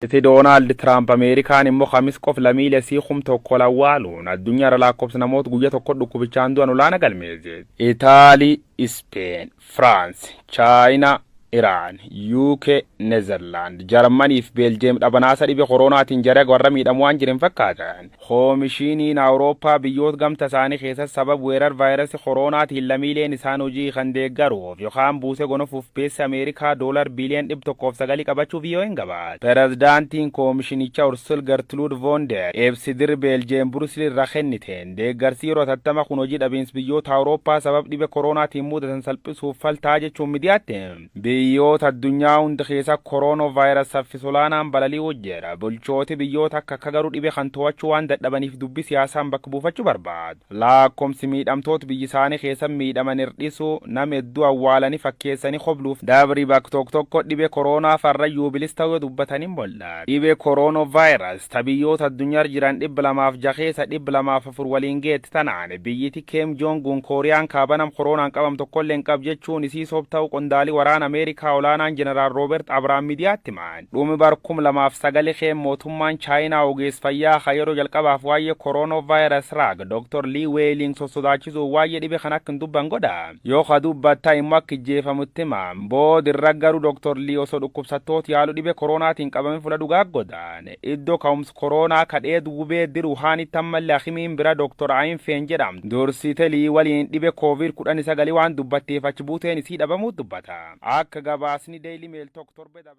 Itti Doonaald Tiraamp Ameerikaan immoo Kamis qof lammiilee sii 1000 lawwaaluun addunyaarra lakkoofsa namoota guyyaa tokko dhukkubichaan du'an olaanaa galmeesse. Itaalii, Ispeen, Firaans, Chaayinaa, Iraan, UK, Neezerlaand, Jarmanii fi Beeljeem dhabanaasa dhibee koronaatiin jara warra miidhamu waan jiran fakkaatan. Koomishiniin Awurooppaa biyyoota gamta isaanii keessatti sababa weerar vaayirasii koronaatiin lammiileen isaan hojii kan deeggaruuf yookaan buusee gonofuuf beessa Ameerikaa doolar biiliyoon 109 qabachuuf yoo hin gabaate. Pirezidaantiin koomishinicha Ursul Gertrude von der ibsidir Beeljeem Burusli irraa kenniteen deeggarsi yeroo hatattama kun hojii dhabiinsi biyyoota Awurooppaa sababa dhibee koronaatiin mudatan salphisuuf faltaa jechuun midiyaatti. Biyyoota addunyaa hunda keessa koronoo vaayirasi saffisa olaanaan balalii hojjedha. Bulchooti biyyoota akka garuu dhibee kan to'achuu waan dadhabaniif dubbii siyaasaan bakka buufachuu barbaadu. Lakkoofsi miidhamtoota biyyi isaanii keessa miidhaman hir'isuu, nama hedduu awwaalanii fakkeessanii hobluuf dabri bakka tokko tokko dhibee koronaa farra yuubilis ta'uu dubbatanii mul'ata. Dhibee koronoo vaayirasi ta biyyoota addunyaa jiran 206 keessa 204 waliin geetti tanaan biyyiti Keem Joonguun Kooriyaan kaaba nam koronaan qabam tokkollee hin qab jechuun isii soob ta'uu qondaalii waraana Ameerikaa olaanaan Jeneraal Roobert Abrahaam miidiyaatti himan. Dhumi bar 2009 kee mootummaan Chaayinaa ogeessa fayyaa kan yeroo jalqabaaf waa'ee koronoo vaayirasi raag Dr. Lee Weeling sossodaachisuu waa'ee dhibee kan akka hin dubban godha. Yoo ka dubbatta immoo akka ijjeefamutti himan. Boodirra garuu Dr. Lee osoo dhukkubsattoota yaalu dhibee koronaatiin qabame fuula dhugaa godhan. Iddoo ka'umsa koronaa kadhee duubee diru haanitti ammallee hakimiin bira Dr. Ayin Feen jedhamtu. Dursite Lee waliin dhibee COVID-19 waan dubbatteef achi buuteen isii dhabamuu dubbata. Akka gabaasni Daily Mail tokko torbe dabre.